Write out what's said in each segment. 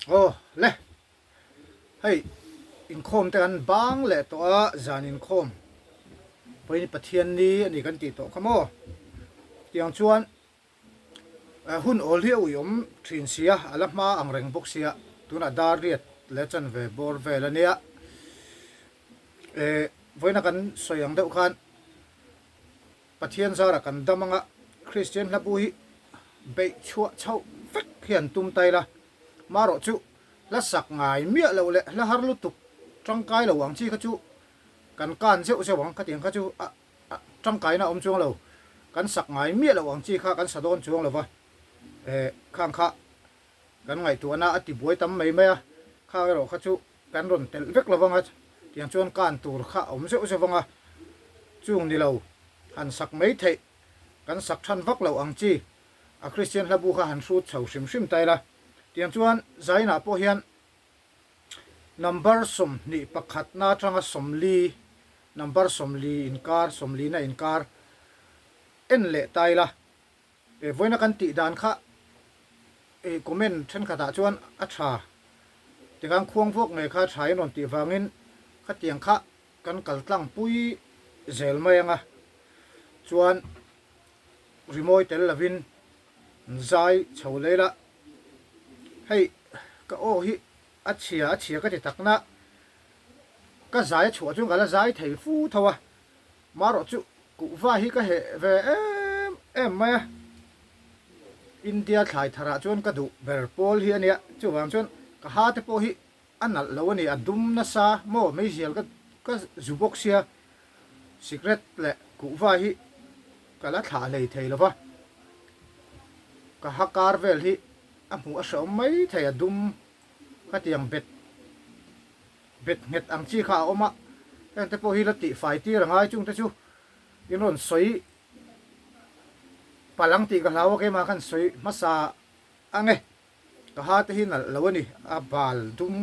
Aw le, hei inkhawm te kan bang leh tawh a, zan inkhawm pawhin Pathianni a ni kan tih tawh kha maw? Tiang chuan hun awl hi a uiawm thin si a, a la hma ang reng bawk sia, tunah dar riat leh chanve bawr vel a nia. Vawiina kan sawi ang deuh khan Pathian zara kan dam anga Kristian hlabu hi beih chhuah chhoh vek hi an tum ta ila, marawh chu hla sak ngai miah loh leh hla har lutuk tangkai lo ang chi kha chu kan kan zeuh zeuh ang, khatiang kha chu a tangkaina a awm chuang lo, kan sak ngai miah loh ang chi kha kan sa dawn chuang lo va, khang kha kan ngaihtuahna a tibuai tam mai mai a, khang erawh kha chu kan rawn telh vek lo vang a, tiang chuan kan tur kha a awm zeuh zeuh vang a, chung ni lo han sak mai theih kan sak than vak loh ang chi a Kristian hlabu kha han hrut chho hrim hrim ta ila, tiang chuan Zainah pawh hian number 21 na atanga 40 number 40 inkar 40 na inkar en leh ta ila. E vawiina kan tih dan kha e comment thenkhatah chuan a tha tikhan khuang vuak ngei kha tha in rawn tih vangin khatiang kha kan kal tlang pui zel mai anga chuan rimawi tel lovin zai chho leh ila hei ka aw hi a chhia a chhia ka ti takna ka zai a chhuah chuan ka la zai thei fu tho a. Marawh chu kuhva hi ka heh ve em em mai a, India thlai tharah chuan ka duh ber pawl hi a nia, chuvang chuan ka ha te pawh hi a nalh lo a ni, a dum nasa maw meizial ka ka zu bawk sia, cigarette leh kuhva hi ka la thlah hlei thei lo va, ka ha kar vel hi a hmuh a hrehawm mai thei a dum khatiang bet. Bet nghet ang chi kha a awm a, hengte pawh hi la tihfai tir a ngai chungte chu in rawn sawi palh ang tih ka hlau a, keimah khan sawi hmasa ang e, ka ha te hi nalh lo a ni, a bal dum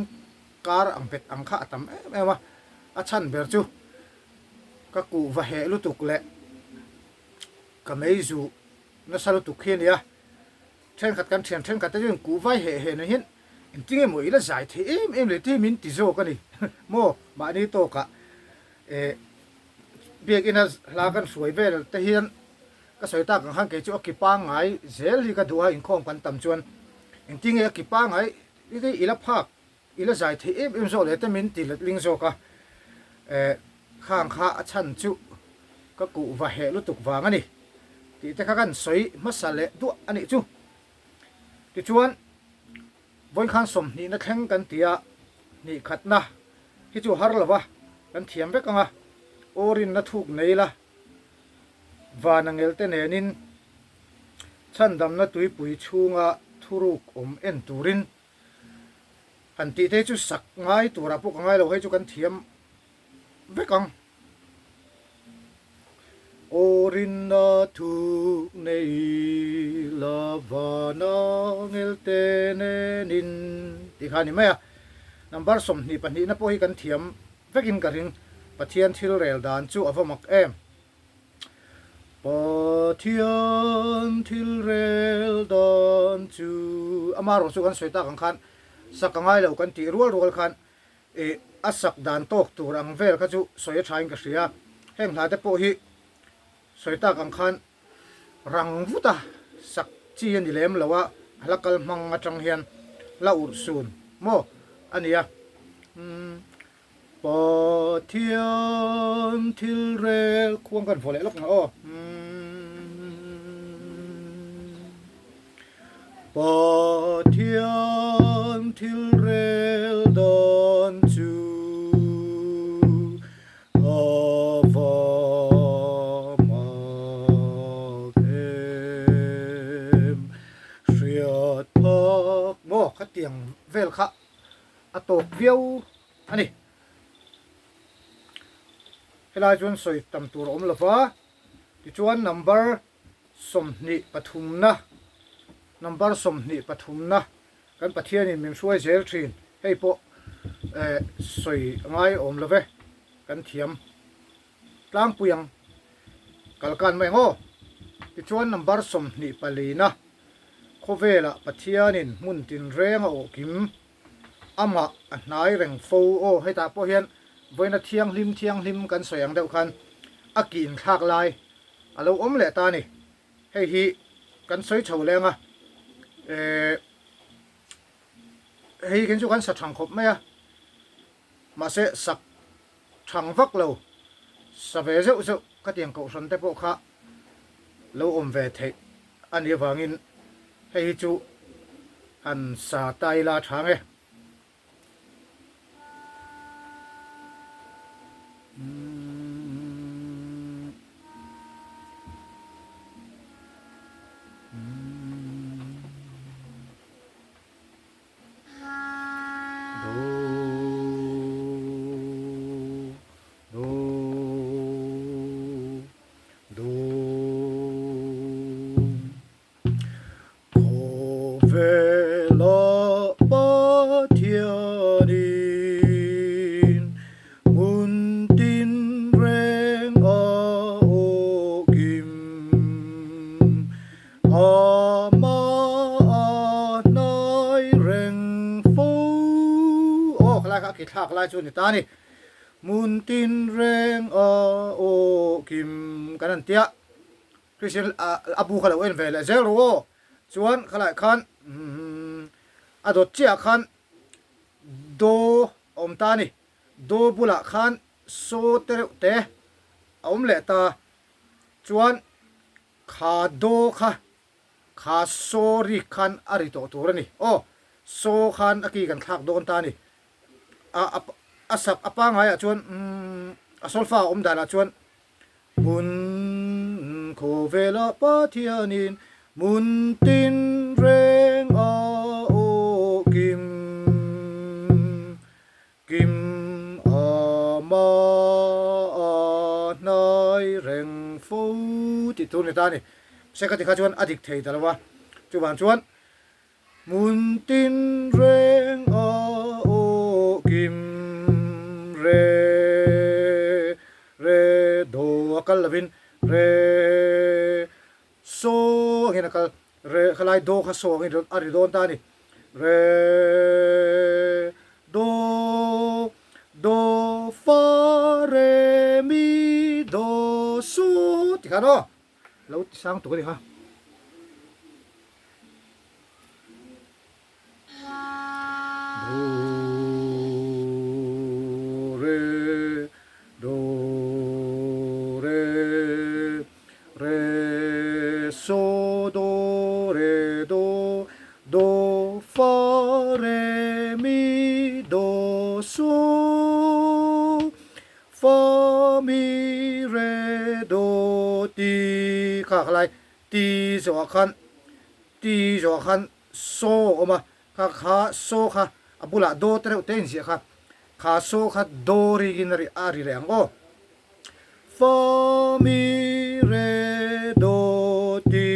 kar ang bet ang kha a tam em em a, a chhan ber chu ka kuhva heh lutuk leh ka meizu nasa lutuk hi a ni a. Thenkhat kan thian thenkhat te chuan kuhvai heh heh nen hian engtin emaw i la zai thei em em leh tih min ti zawk a ni maw mahni tawkah eh biakina hla kan hruai vel te hian ka sawi tak ang khan kei chu a ki pangngai zel hi ka duh a inkhawm kan tam chuan engtin nge a ki pangngai i la phak I la zai theih em em zawk leh te min ti letling zawk a, eh khang kha a chhan chu ka kuhva heh lutuk vang a ni tih te kha kan sawi hmasa leh duah a nih chu. Tichuan vawikhan sawmhnihna thleng kan ti a, hnih khatna hi chu har lo va, kan thiam vek ang a, aw rinna thuk nei la, van angel te nenin chhandamna tuipui chhunga thuruk awm en turin Han tih te chu sak ngai turah pawh ka ngai lo, hei chu kan thiam vek ang. Aw rinna thuk nei la vana ngelte nenin tih kha a ni mai a. Number 22 na pawh hi kan thiam vekin ka ring. Pathian thil rel dan chu a va mak em. Pathian thil rel dan chu ama erawh chu kan sawi tak ang khan sak a ngai lo kan tih rual rual khan ih a sak dan tawk tur ang vel kha chu sawi a thain ka hria. Heng hna te pawh hi sawi tak ang khan rang vut a sak chi a ni lem lo a, a hla kal hmang atang hian la urh sun maw a nia. Umm. Pathian thil rel khuang kan vaw leh lawk ang aw. Pathian thil rel dan chu a va mak em. Hriat phak maw khatiang vel kha a tawk viau a ni. Helai chuan sawi tam tur a awm lo va, tichuan number 23 na, number 23 na kan Pathianin min hruai zel thin, hei pawh eh sawi a ngai awm lo ve, kan thiam tlangpui ang, kalkan mai ang aw. Tichuan number 24 na, khawvelah Pathianin hmun tinreng a awhkim. Amah a hnai reng fo. Aw, hetah pawh hian vawiina thianghlim thianghlim kan sawi ang deuh khan a kih inthlak lai a lo awm leh ta a ni. Hei hi kan sawi chho leng a, eh, hei hi chu kan sa thang khawp mai a, mahse sak thang vak lo, sa ve zeuh zeuh ka tiang kohhran te pawh kha lo awm ve theih a nih avangin hei hi chu han sa ta ila tha ang e. Khawvela Pathianin hmun tinreng a aw kim. Amah a hnai reng fo. Aw, khalai kha a ki thlak lai chu a ni ta a ni. Hmun tinreng a aw kim kan han tia. Kristian a bu kha lo en ve leh zel rawh aw. Chuan khalaiah khan a dawt chiahah khan do a awm ta a ni. Do bulah khan saw te reuh te a awm leh ta. Chuan kha do kha kha saw rik khan a ri tawh tur a ni. Aw saw khan a ki kan thlak dawn ta a ni. A a sak a pangaiah chuan a solfa a awm danah chuan Hmun khawvelah Pathianin hmun tinreng a aw kim, kim amah a hnai reng fo tih tur a ni ta a ni. Mahse ka ti kha chuan a dik thei ta lo va, chuvang chuan Hmun tin reng a aw kim re re do a kal lovin re saw angin a kal re khalai do kha saw angin a ri dawn ta a ni re do do fa re mi do su ti khan aw lo ti sang tuk a ni kha. Do re do re re so do re do do fa re mi do so fa mi re do ti kha khalai Ti zawhah khan ti zawhah khan saw a awm a, kha kha saw kha a bulah do te reuh te a inziah kha, kha saw kha do rikin a ri a ri leh ang aw. Fa mi re do ti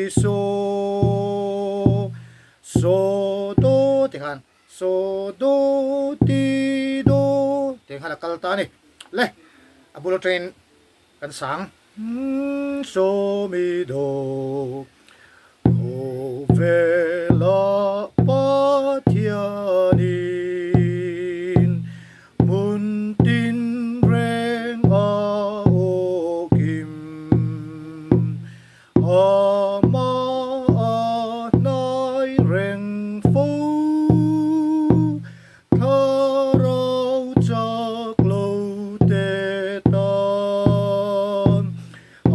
saw, saw do ti khan saw do ti do tih khan a kal ta a ni. Le a bul atangin Kan sang sawmi do khawvela Pathianin hmun tinreng a aw kim. Amah a hnai reng fo. Thlarau chak lo te tan a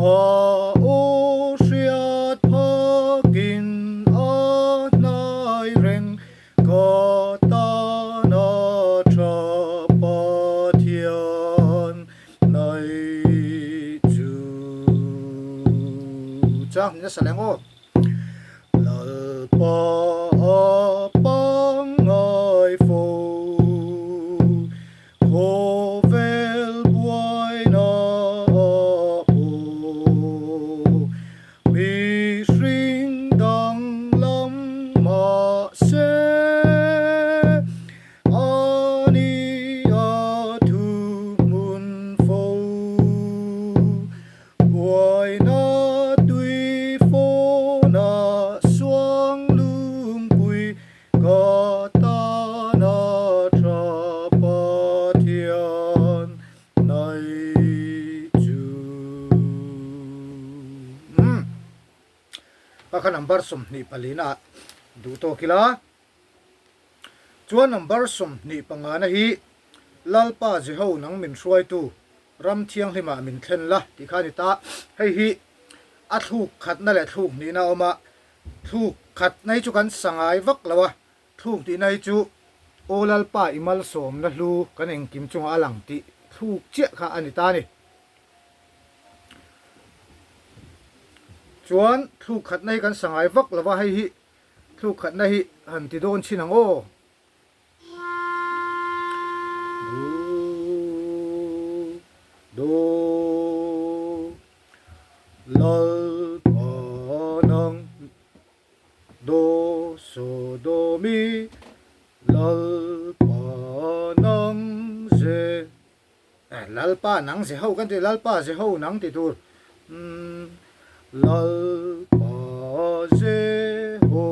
aw hriat phakin a hnai reng ka tan a tha Pathian nei chu. Chang nasa leng aw. Lalpa a pangngai fo, khawvel buaina a pawh. Mihring danglam mahse, A ni a thuhmun fo. Buaina tui fawn. Kha kha number 24 na ah duh tawk ila. Chuan number 25 na hi Lalpa Jeho nang min hruaitu ram thianghlim ah min thlen la tih kha a ni ta. Hei hi a thluk khatna leh thluk hnihna a awm a, thluk khatna hi chu kan sa ngai vak lo a, Thluk tihna hi chu Aw Lalpa i malsawmna hlu kan engkim chungah a lang tih thluk chiah kha a ni ta a ni. Chuan thluk khatna hi kan sa ngai vak lo va, hei hi thluk khatna hi han ti dawn chin ang aw. Do, do, Lalpa nang. Do so do mi Lalpa nang ze eh Lalpa nang ze ho kan ti Lalpa ze ho nang ti tur umm Lalpa ze ho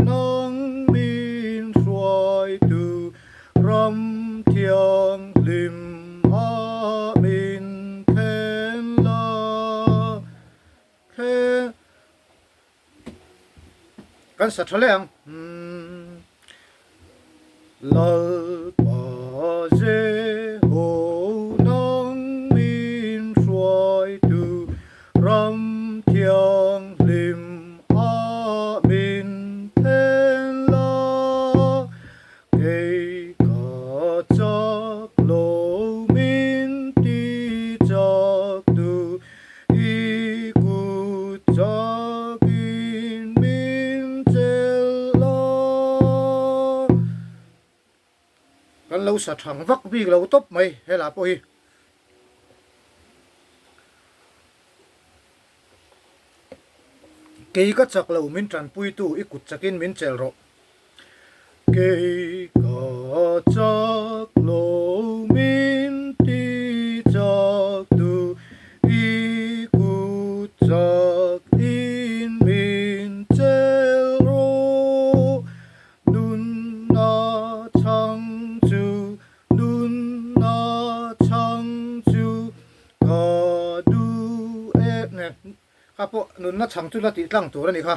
nang min hruai tu ram thianghlim ah min thlen la thleng Kan sa tha leh ang. Lalpa Jeho nang min hruaitu ram thianghlim ah min then la. Kei ka chak lo min ti chak tu i kut chakin min chelh la. Kan lo sa thang vak bik lo tawp mai helah pawh hi. Kei ka chak lo min tanpuitu i kut chakin min chelh rawh. Kei ka chak lo min ti chak tu i kut chak in min chelh rawh. Nunna chhang chu, nunna chhang chu ka duh e. Kha pawh nunna chhang chu la tih tlang tur a ni kha.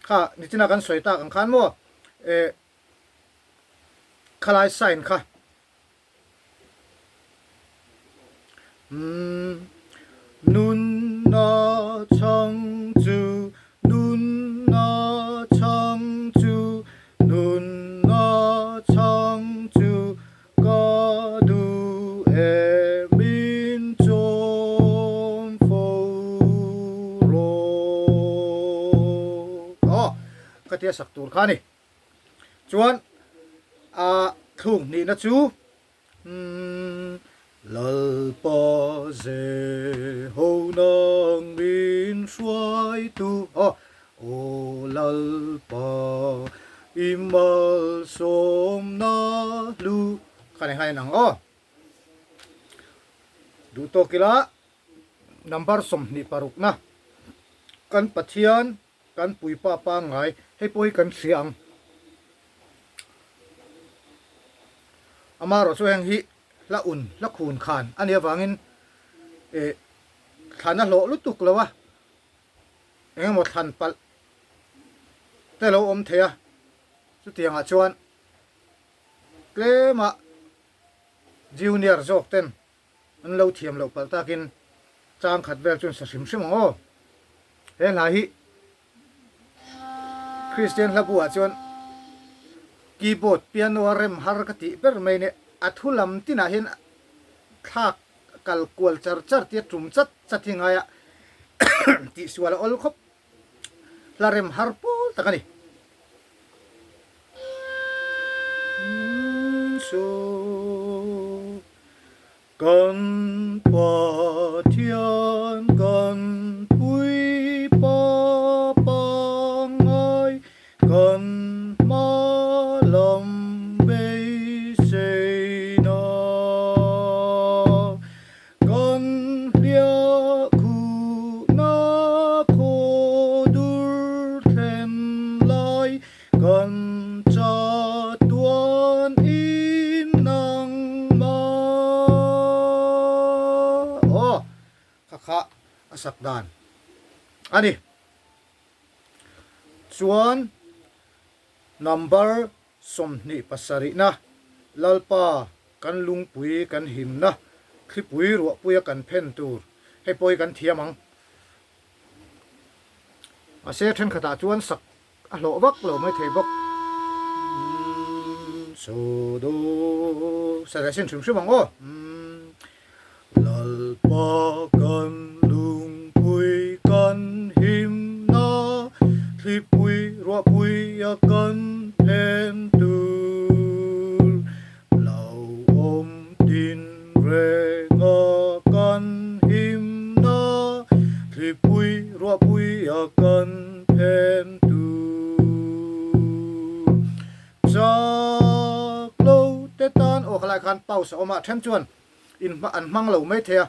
Kha nichina kan sawi tak ang khan maw eh khalai sign kha umm nunna chhang chu nunna chhang chu nunna chhang chu Ka duh e min chawm fo rawh. Aw, ka tia sak tur kha a ni. Chuan a thluk hnihna chu umm Lalpa ze ho nang min hruaitu. Aw, Aw Lalpa, i malsawmna hlu kha ni nghain ang aw. Duh tawk ila number 26 na kan Pathian kan puipa pangngai hei pawh hi kan hria ang. Amaherawhchu heng hi hla un hla khun khan a nih avangin eh thlan a hlawh lutuk lo a. Eng emaw thlan palh te lo awm thei a, chutiangah chuan tlema junior zawk ten an lo thiam loh palh takin chang khat vel chuan sa hrim hrim ang aw. He hla hi Kristian hla buah chuan keyboard piano a rem har ka tih ber mai nia, a thu lam tinah hian thlak kal kual char char tia tum chat chat hi ngai a tihsual a awl khawp hla rem har pawl tak a ni. So kan Pathian kan puipa pangngai kan hma lam beiseina Kan hliah khuhna khaw dur thlen lai kan chatuan in nangmah. Aw, kha kha a sak dan a ni. Chuan number 27na Lalpa kan lungpui kan himna thlipui ruahpuia kan phen tur hei pawh hi kan thiam ang. Mahse thenkhatah chuan sak a hlawh vak lo mai thei bawk. So do sa leh sin hrim hrim ang aw. Lalpa kan lungpui kan himna thlipui ruahpui a kan phen tur lo awm tin renga kan himna thlipui ruahpui a kan phen tur chak lo te tan aw khalai khan pause a awm a then chuan in an hmang lo mai thei a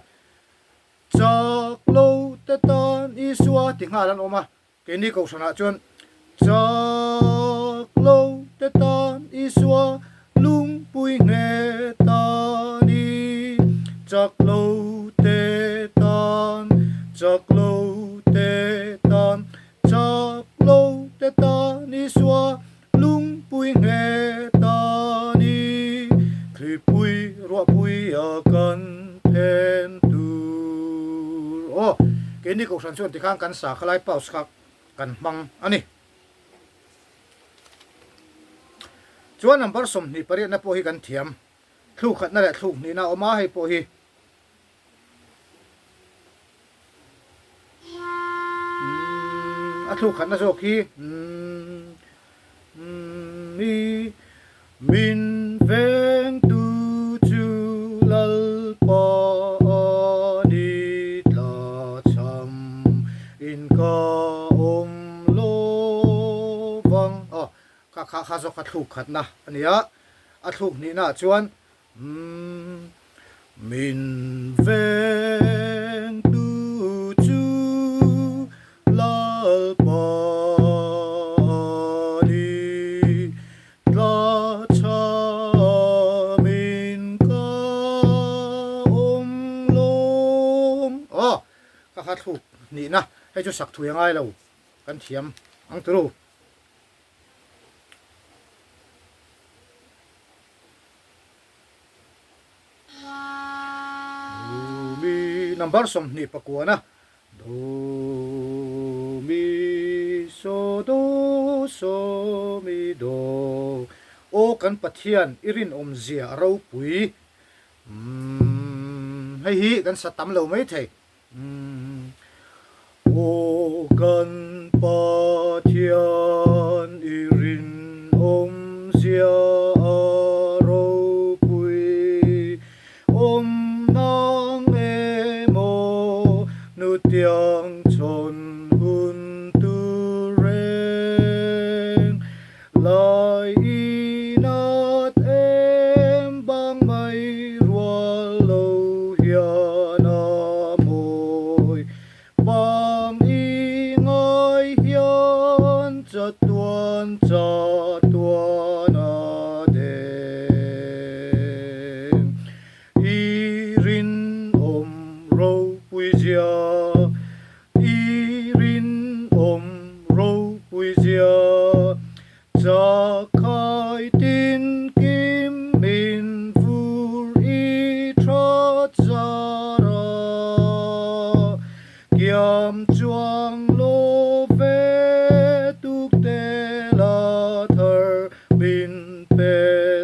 chak lo te tan Isua ti nghal an awm a Keini kohhranah chuan chak lo te tan Isua lungpui nge ta ni, chak lo te tan, chak lo te tan, chak lo te tan Isua lungpui nge ta ni, thlipui ruahpui a kan phen tur. Aw, keini kohhran chuan tikhan kan sa khalai pause kha kan hmang a ni. Chuan number 28 na pawh hi kan thiam. Thluk khatna leh thluk hnihna a awm a, hei pawh hi A thluk khatna zawk hi Mi min vengtu chu Lalpa a ni tla cham in ka awm lo vang. Aw kha kha kha zawk kha thluk khatna a ni a, a thluk hnihna ah chuan Min vengtu chu Lalpa a ni, tla chhamin ka awm lawm. Aw, ka kha thluk hnihna, hei chu sak thui a ngai lo, kan thiam ang turu. Do mi number 29 na do mi so do so mi do aw kan Pathian i rinawm zia a ropui umm hei hi kan sa tam lo mai thei. Aw kan Pathian i rinawmzia a ropui awm nang emaw hnutiang chhawn hun tur reng Lai i nat em bang mai rual lo hian a mawi. Bang i ngai hian chatuan chatuan a deng. I rinawm ropui zia I rinawm ropui zia Chakhai tin kim min vur i that zar a, Kiam chuang lo ve tuk te la thar min pe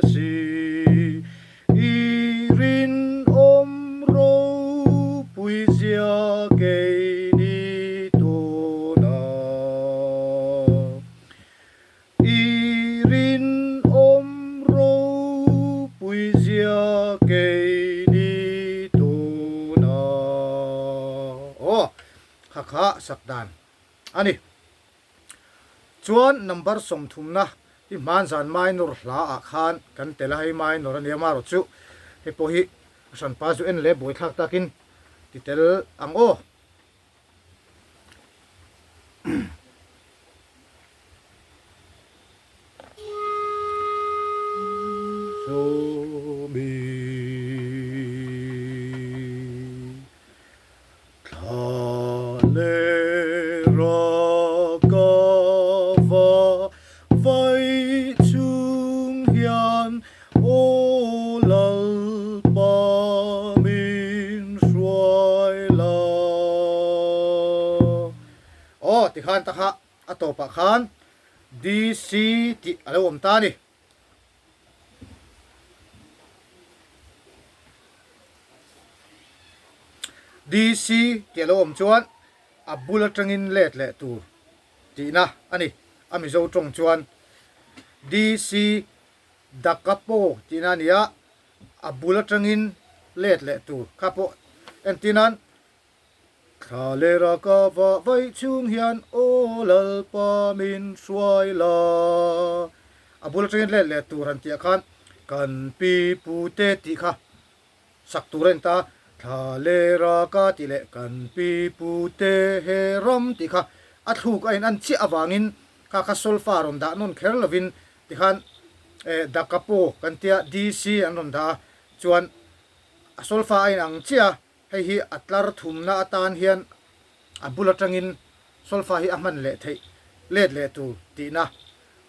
si. I rinawm ropui zia kei ni tawna. I rinawm ropui zia kei ni tawna. Aw, kha kha sak dan a ni. Chuan number sawmthumna hi hmanzan minor hla ah khan kan tel a, hei minor a nia marawh chu hei pawh hi a hranpa zu en leh buaithlak takin ti tel ang aw. Sawmi. Thla leh ra ka va hian Aw Lalpa min hruai la. Aw tikhan ta kha a tawpah khan DC tih a lo awm ta a ni. DC tih a lo awm chuan a bul atangin let leh tur tihna a ni. A Mizo tawng chuan DC Dakapo tihna a ni a, a bul atangin let leh tur kha pawh entir nan Thla leh raka vah vaih chhung hian aw Lalpa min hruai la. A bul atangin let leh tur han tihah khan kan pi pu te tih kha sak tur a ni ta. Thla leh raka tih leh kan pi pu te he ram tih kha a thluk a in an chiah avangin kha kha solfa rawn dah nawn kher lovin tikhan eh Dakapo kan tia DC an rawn dah a chuan a solfa a inang chiah a. Hei hi a tlar thumna atan hian a bul atangin solfa hi a hman leh theih let leh tur tihna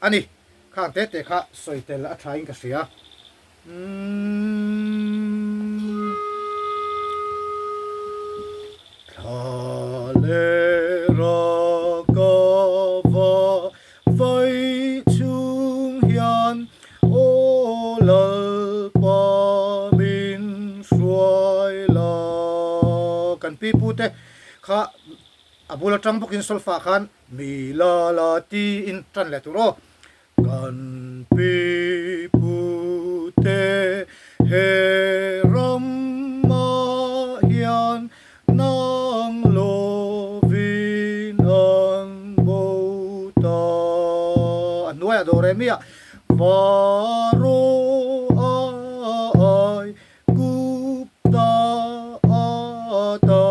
a ni. Khang te te kha sawi tel a thain ka hria. Thla leh raka va Vai chung hian Aw Lalpa min hruai la. Kan pi pu te kha a bul atang bawkin solfa khan mi la la tiin tan leh tur aw. Kan pi pu te he ramah hian Nang lovin an bo ta. A hnuaiah dawr em i a Faro a ai Gupta a ta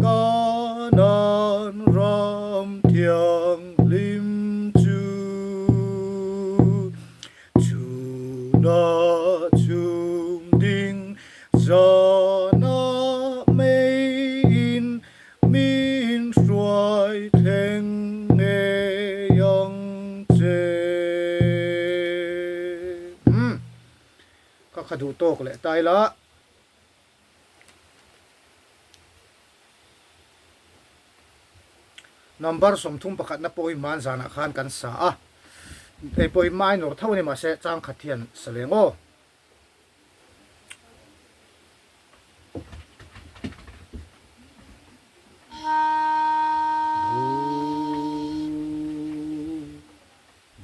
Kanan ram thianghlim chu Chhuna chhung ding zana meiin min hruai thleng ngei ang che. Umm ka kha duh tawk leh ta ila. Number 31 na pawh hi hman zanah khan kan sa a, hei pawh hi minor tho a ni mahse chang khat hian sa leng aw.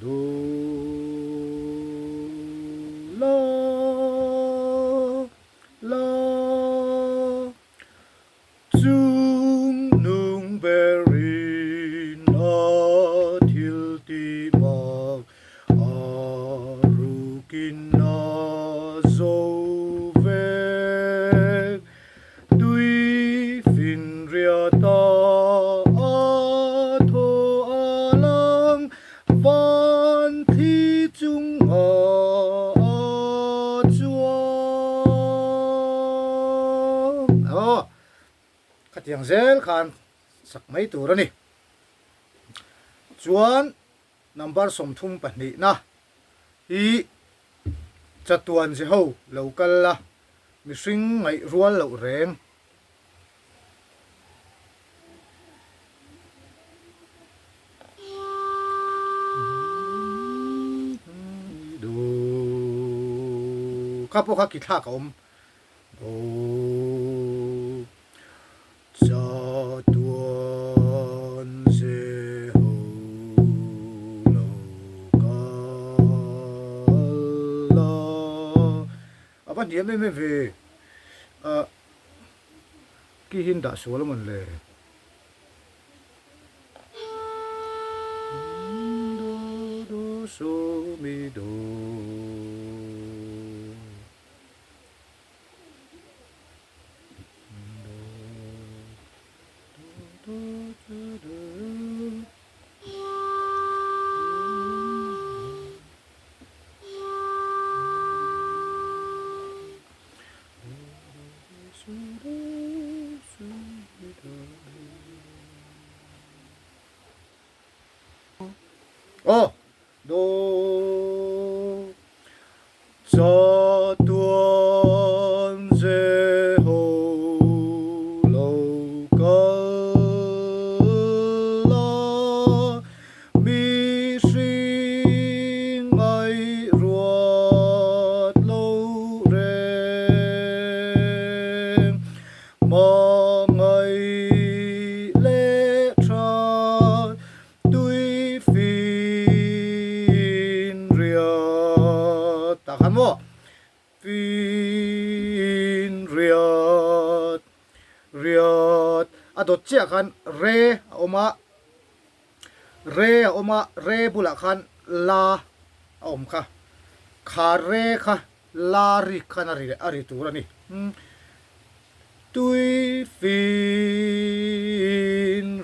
Do, do, la, la. Chung nung berin a thil ti mak a rukin a zo vek. Tui finriat a a thaw a lang van thli chungah a chuang. Aw, khatiang zel khan sak mai tur a ni. Chuan number 32 na hi chatuan ze ho lo kal la, mihring ngaih rual loh reng. Kha pawh kha ki thlak a awm. Chatuan ze ho lo kal la. A va hniam em em ve. Ki hi an dah sual a mawn le? Do do so mi do. Do do do do do. Aw do. Chatuan Jeho lo kal la, mihring ngaih ruat lo reng. Hmangaih leh that Tui fin riat tah khan maw? Fin riat riat a dawt chiah khan re a awm a, re a awm a, re bulah khan la a awm kha, kha re kha la rik khan a ri a ri tur a ni. Tui fin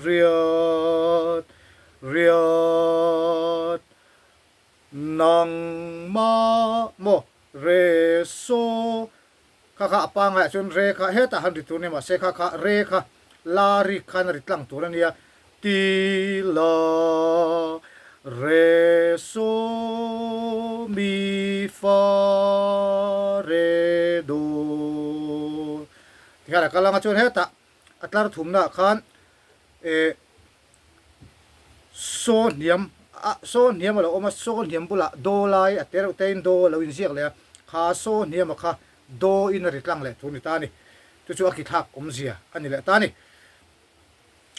riat riat nangmah maw re saw kha kha a pangaiah chuan re kha hetah han ri tur a nia mahse kha kha re kha la rik khan a ri tlang tur a nia ti la re saw mi fa re do tikhian a kal anga chuan hetah a tlar thumnaah khan eh saw hniam a saw hniam a lo awm a saw hniam bulah do lai a te reuh te in do a lo inziak leh a kha saw hniam a kha do in a ri tlang leh tur a ni ta a ni chu chu a ki thlak awmzia a ni leh ta a ni.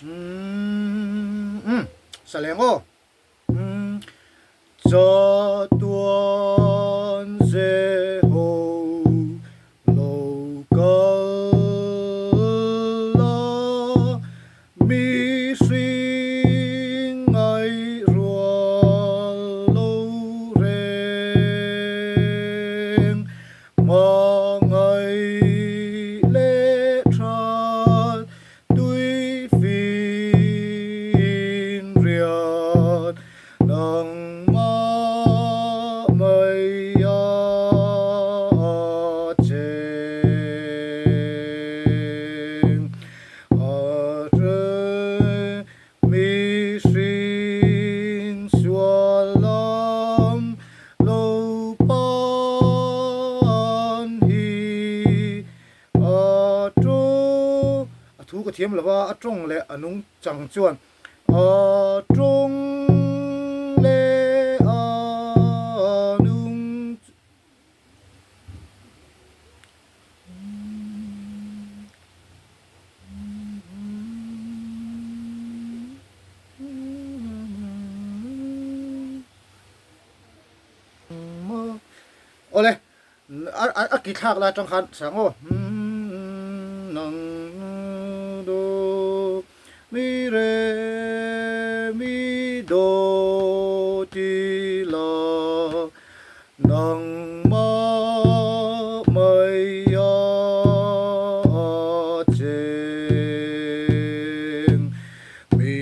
Umm Saleng aw. Umm Chatuan Jeho lo kal la, mihring ngaih rual lo reng. Hmangaih leh that Tui fin riat nangmah mai a cheng. A hre mihring sual lam lo pan hi A tawng, a thu ka thiam lova, a tawng leh a nung chang chuan a tawng leh a nung Awle. A ki thlak lai atang khan sang aw nang do mi re mi do ti la nang ma mai a cheng mi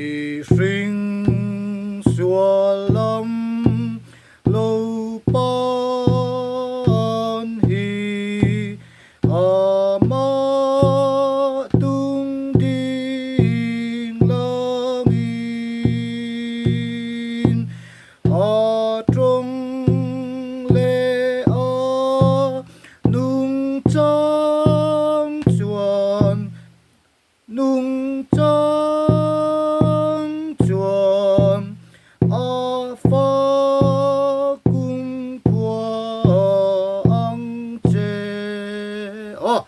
hring sual lam Lo pan hi amah tung ding langin a tawng leh a nungchang chuan Nungchang chuan a fa kumkhua ang che. Aw,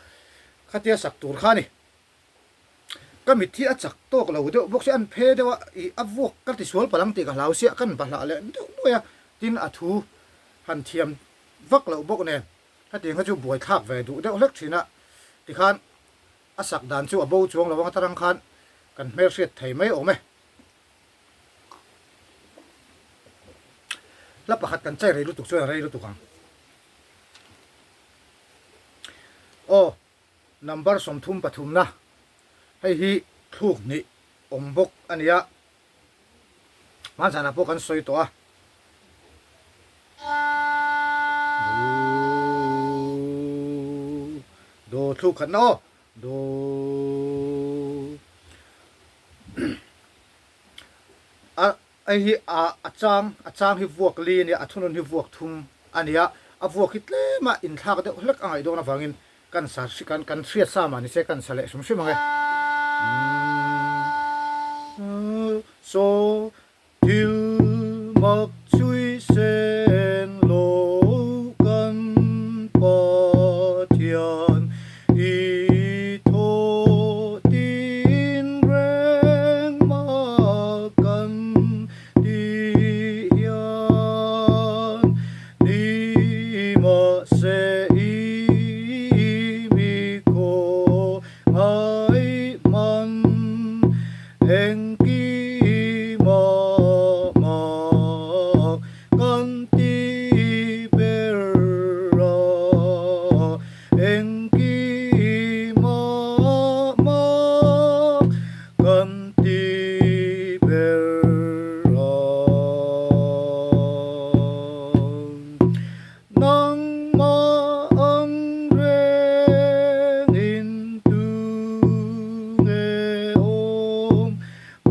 khatia sak tur kha a ni. Ka mit hi a chak tawk lo deuh bawk sia, an phe deuh a, ih a vuak ka ti sual palh ang tih ka hlau sia, kan bahlah leh deuh nuai a, tin a thu han thiam vak loh bawk nen, hetiang kha chu buaithlak ve duh deuh hlek thin a, tikhan A sak dan chu a bo chuang lo ang atarang khan kan hmelhriat thei mai awm e. Hla pakhat kan chai rei lutuk chuan a rei lutuk ang. Aw, number 33 na hei hi thluk hnih awm bawk a nia. Hmanzanah pawh kan sawi tawh a. Do, do thluk khatna aw. Do. A hei hi a a chang a chang hi vuak li a nia a thunun hi vuak thum a nia. A vuak hi tlema inthlak deuh hlek a ngaih dawn avangin kan sa kan kan hriat sa mah ni se kan sa leh hrim hrim ang e. Saw thil mak chhui sen lo kan Pathian i thaw tin reng mah kan ti hian ni mahse i mi khaw ngai hman engkima mak kan ti ber a engkima mak kan ti ber a. Nangmah ang rengin tunge awm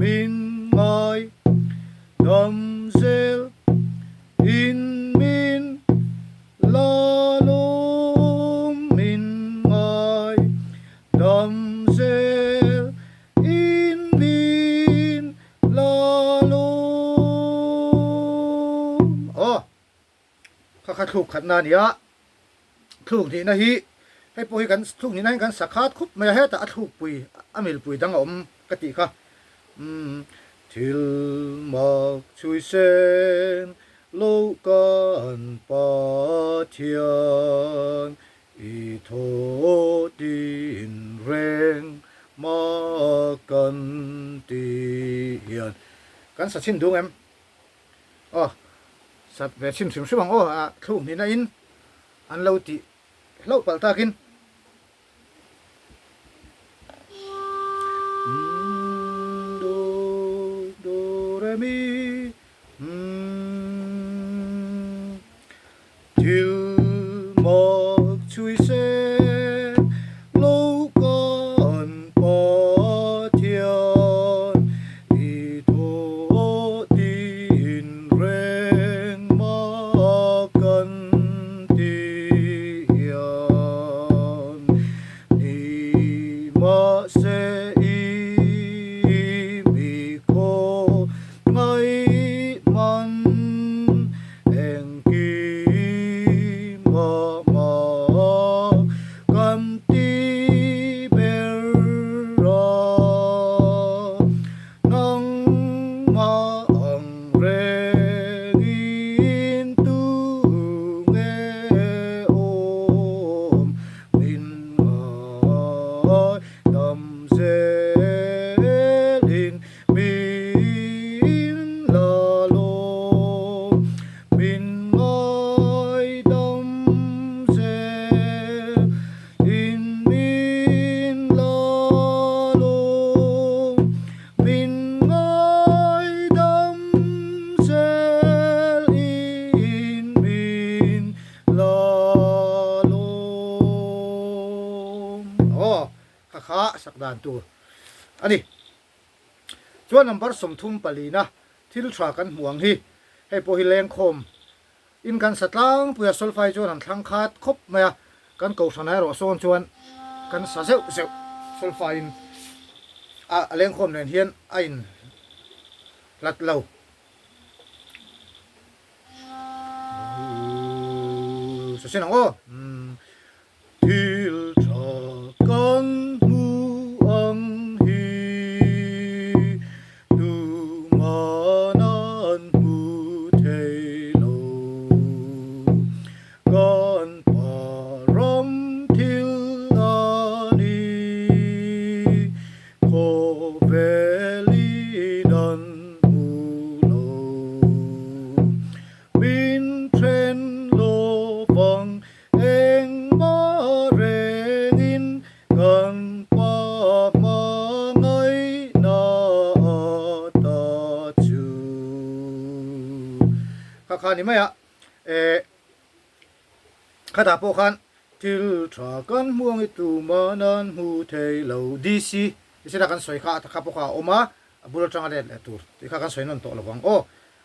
min ngai dam zel in min la lawm min ngai dam zel in min la lawm. Aw. Kha kha thluk khatna a ni a, thluk hnihna hi hei pawh hi kan thluk hnihna hi kan sa khat khup mai a, hetah a thlukpui a milpui dang a awm ka tih kha. Umm thil mak chhui sen lo kan Pathian i thaw tin reng mak kan ti hian kan sa chhin dung em? Aw, sat ve chhin hrim hrim ang aw, a thluk hnihna in an lo tih hlauh palh takin. Do, do, re, mi, umm. Thil mak chhui sen lo kan Pathian i thaw tin reng mak kan ti hian ni mahse i mi khaw ngaih man Engkim a mak kan ti ber a, nangmah ang rengin tunge awm min ngai dam zelin Min la lawm, min ngaidam zel in min la lawm, min ngaidam zel in min la lawm. Aw, kha kha sak dan tur a ni. Chuan number 30 palina thil tha kan hmuh ang hi, hei pawh hi lengkhawm in kan sa tlangpui a, solfai chuan han thlang khat khawp mai a, kan kohhran erawh sawn chuan kan sa zeuh zeuh solfai in a lengkhawm nen hian a in hlat lo. Sa sin ang aw. Thil tha kan hmu ang hi tuman an hmu thei lo. Kan pa ram thil a ni, khawvel in an hmu lo. Min then lo vang Engmah rengin kan pa hmangaihna ata chu. Kha kha ni mai a, eh khatah pawh khan thil tha kan hmu ang i tuman an hmu thei lo DC ti sela kan sawi kha a kha pawh kha a awm a, a bul atanga let leh tur tih kha kan sawi nawn tawh lo vang aw.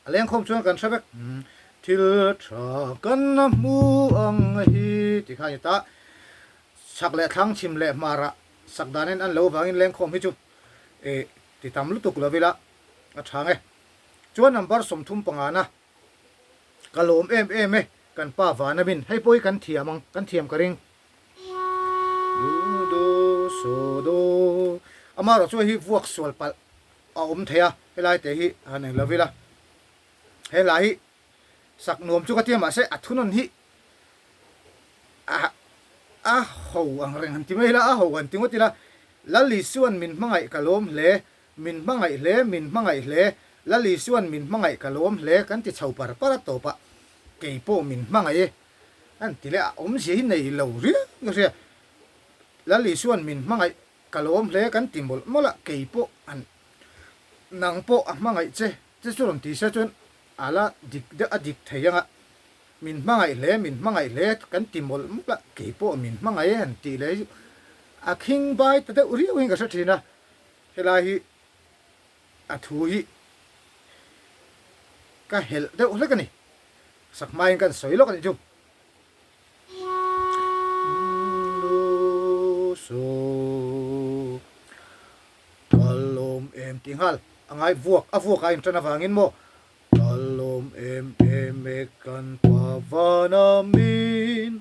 A lengkhawm chuan kan hre vek. Thil tha kan hmu ang hi ti kha a ni ta. Chhak leh thlang chhim leh hmarah sak danin an lo vangin lengkhawm hi chu eh ti tam lutuk lo ila a tha nge. Chuan number 35 na ka lawm em em e kan pa vana min hei pawh hi kan thiam ang kan thiam ka ring. Du du so du amaherawh chu hei hi vuak sual palh a awm thei a helai te hi han eng lo ila he hla hi sak nuam chu ka tia mahse a thunawn hi a a ho ang reng han ti mai ila a ho han ti ngawt ila Lal Isuan min hmangaih ka lawm hle min hmangaih hle min hmangaih hle Lal Isuan min hmangaih ka lawm hle kan ti chho par par a tawp a kei pawh min hmangaih e an ti leh a awmzia hi nei lo riau ka hria Lal Isuan min hmangaih ka lawm hle kan ti mawlh mawlh a kei pawh an nang pawh a hmangaih che che chu rawn ti se chuan a la dik deuh a dik thei ang a, min hmangaih hle, min hmangaih hle kan ti mawlh mawlh a, kei pawh min hmangaih e han tih leh hi chu a khing bai ta deuh riau in ka hre thin a, helai hi a thu hi ka helh deuh hlek a ni, sak hmain kan sawi lawk a nih chu. Ka lawm em tih nghal a ngai vuak a vuak a intan avangin maw Ka lawm em em e kan pa vana min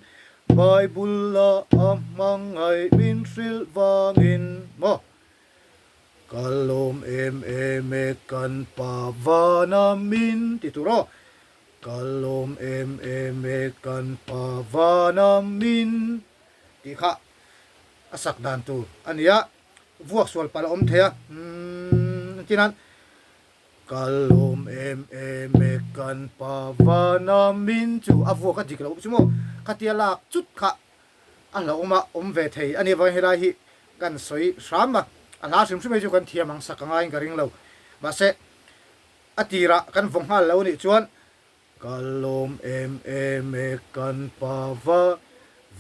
Bible a a hmangaih min hrilh vangin maw Ka lawm em em e kan pa vana min ti tur aw Ka lawm em em e kan pa vana min tih kha a sak dan tur a ni a, vuak sual palh a awm thei a, umm tin an ka lawm em em e kan pa vana min chu a vuak a dik loh chu maw khatia lak chut kha a hlauhawm a awm ve thei a ni avangin helai hi kan sawi hram a, a hla hrim hrim hi chu kan thiam ang sak angaiin ka ring lo mahse A tirah kan vaw nghal lo nih chuan ka lawm em em e kan pa va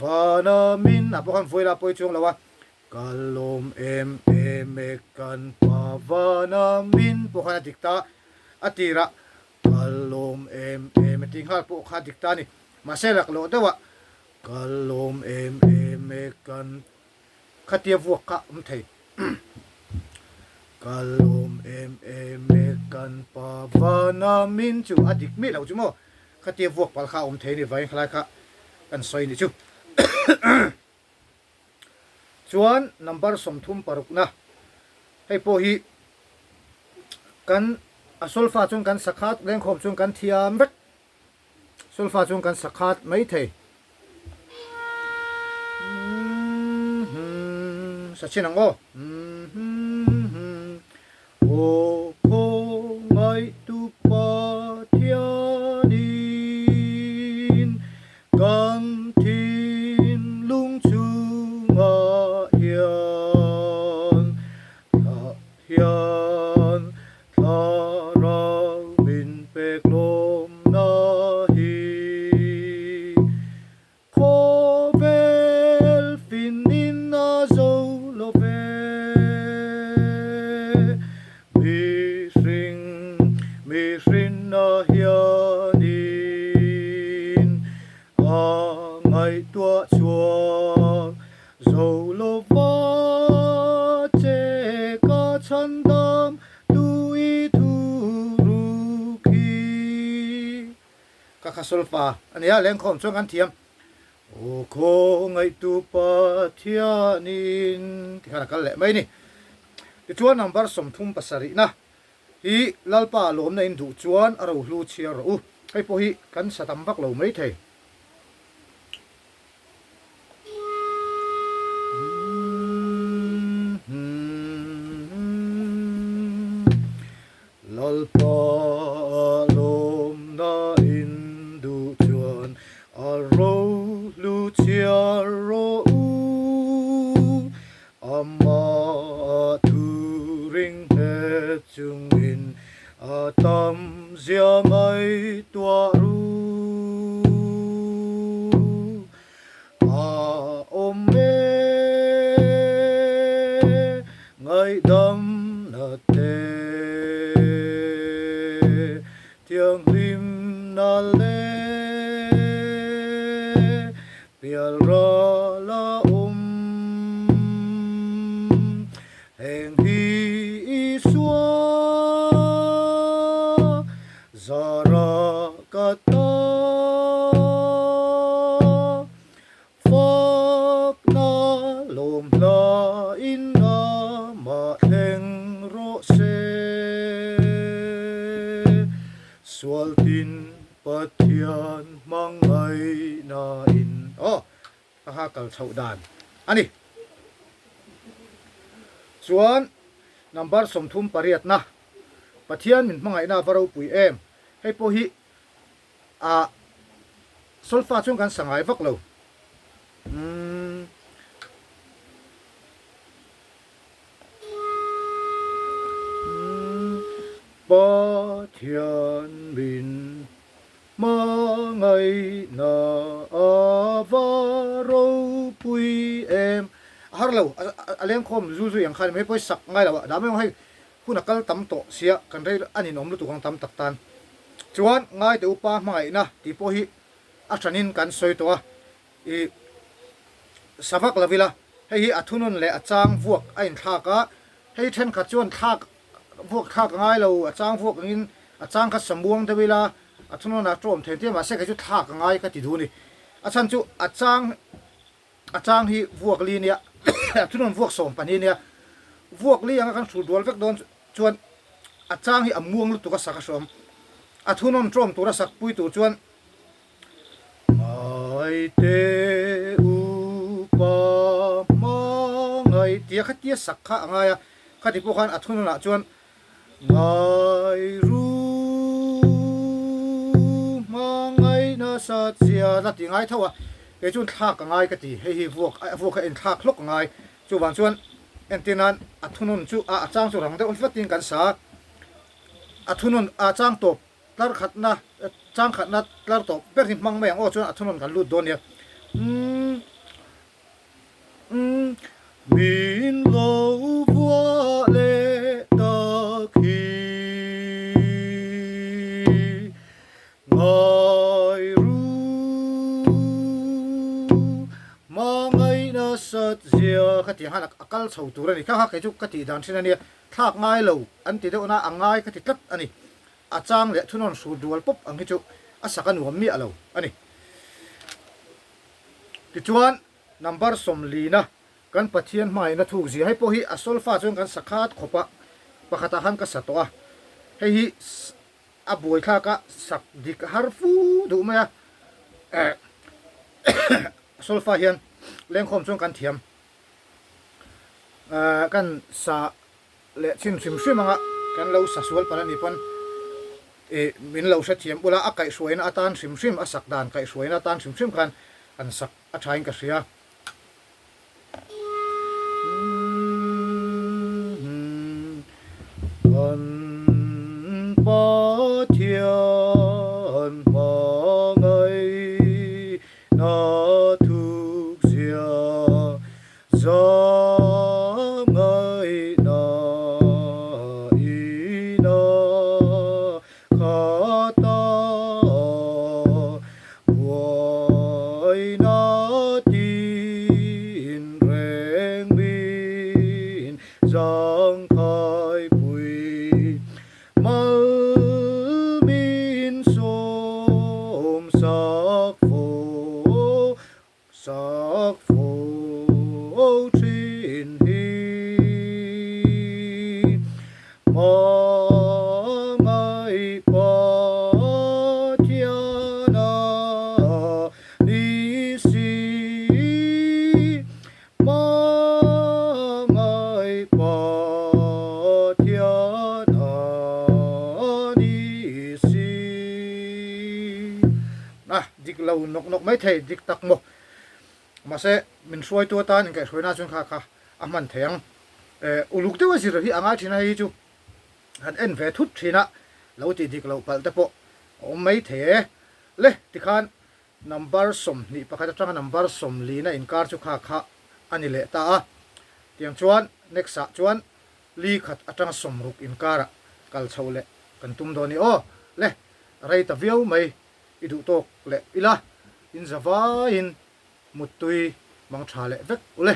vana min ah pawh khan vawi la pawi chuang lo a ka lawm em em e kan pa vana min pawh khan a dik ta a tirah ka lawm em em e tih nghal pawh kha a dik ta a ni mahse laklawh deuh ah ka lawm em em e kan Khatia vuak kha awm thei. Ka lawm em em e kan pa vana min chu a dik miah lo chu maw. Khatia vuak pal kha awm thei ni vain khalai kha kan sawi ni chu. Chuan number 36 na hei pawh hi kan a solfa chuan kan sakhat lengkhawm chuan kan thiam vek. Solfa chuan kan sa khat mai thei. Sa chin ang aw. Aw khawngaihtu Pathianin kan thinlung chungah hian thlah hian Thlarau min pek lawmna hi khawvel finin a zo lo ve. Mihring mihrinna hianin a ngaihtuah chhuak zo lo va che ka chhandam Tui thu ruk hi ka kha solfa a nia, lengkhawm chuan kan thiam. Aw khawngaihtu Pathianin ti khan a kal leh mai a ni. Tichuan number 37 na hi Lalpa lawmna in duh chuan a rohlu chhiar rawh u. Hei pawh hi kan sa tam vak lo mai thei. Lalpa lawmna in duh chuan a rohlu chhiar rawh u. Amah thu ring nghet chungin a tam zia ngaihtuah ru. A awm e ngaihdamna te, thianghlimna leh. Hmangaihnain aw a kha kal chhoh dan a ni. Chuan number 38 na Pathian min hmangaihna a va ropui em? Hei pawh hi a solfa chuan kan sa ngai vak lo. Umm. Pathian min hmangaihna a va ropui em? A har lo, a lengkhawm zu zui ang khan hei pawh hi sak ngai lo a, dah mai ang hei hun a kal tam tawh sia kan rei a ninawm lutuk ang tam tak tan chuan ngaite upa hmangaihna tih pawh hi a hranin kan sawi tawh a, I sa vak lo ila, hei hi a thunawn leh a chang vuak a inthlak a, hei thenkhat chuan thlak vuak thlak a ngai lo, a chang vuak angin a chang kha sa muang deuh ila a thunawn ah tawm thei tia mahse kei chu thlak a ngai ka ti duh a ni. A chhan chu a chang a chang hi vuak li nia a thunawn vuak 12 nia, vuak li anga kan hrul dual vek dawn chuan a chang hi a muang lutuk a sak a hrawm, a thunawn tawm tura sak pui tur chuan Ngaite upa hmangaih tia khatia sak kha a ngai a, khati pawh khan a thununah chuan Ngai ru hmangaih nasa chia la ti ngai tho a, kei chuan thlak a ngai ka ti, hei hi vuak vuak kha enthlak hlawk a ngai, chuvang chuan entir nan a thunun chu a chang chu rang deuh vatin kan sa a, a thunun a chang tawp. Tlar khatna, chang khatna tlar tawp ber hi hmang mai ang aw chuan a thunawn kan lut dawn nia. Umm umm Min lo vuah leh tak hi ngai ru hmangaihna sat zia ka tih ang khan a kal chho tur a ni. Kha kha kei chu ka tih dan thin a nia, thlak ngai lo an ti deuh na a ngai ka ti tlat a ni. A chang leh thunawn hrut rual pawp ang hi chu a sak a nuam miah lo a ni. Tichuan, number 40 na kan Pathian hmangaihna thuk zia hei pawh hi a solfa chuan kan sa khat khawp a, pakhatah khan ka sa tawh a. Hei hi a buaithlak a sak dik har fu duh mai a, eh solfa hian lengkhawm chuan kan thiam eh kan sa leh chin hrim hrim anga kan lo sa sual palh a nih pawn ih min lo hrethiam ula a kaihhruaina atan hrim hrim a sak dan kaihhruaina atan hrim hrim khan an sak a thain ka hria. Kan Pathian hmangaihna thukzia Zahngaihna ina khata buaina tin reng min zangkhai pui mal min sawm sak fo Sak fo thin hi hmangaih Pathian a ni si. Hmangaih Pathian a ni si. A dik lo nawk nawk mai thei dik tak maw. Mahse min hruaitu atan inkaihhruaina chuan kha kha a hman thei ang. Eh uluk deuh a zir hi a ngai thin a hei hi chu han en ve thut thin a lo tih dik loh palh te pawh a awm mai thei e. Le tikhan number 21 atanga number 40 na inkar chu kha kha a ni leh ta a. Tiang chuan next ah chuan li khat atanga 60 inkarah kal chhoh leh kan tum dawn a ni aw. Le rei ta viau mai. I duh tawk leh ila, in za vaiin muttui mang tha leh vek ule.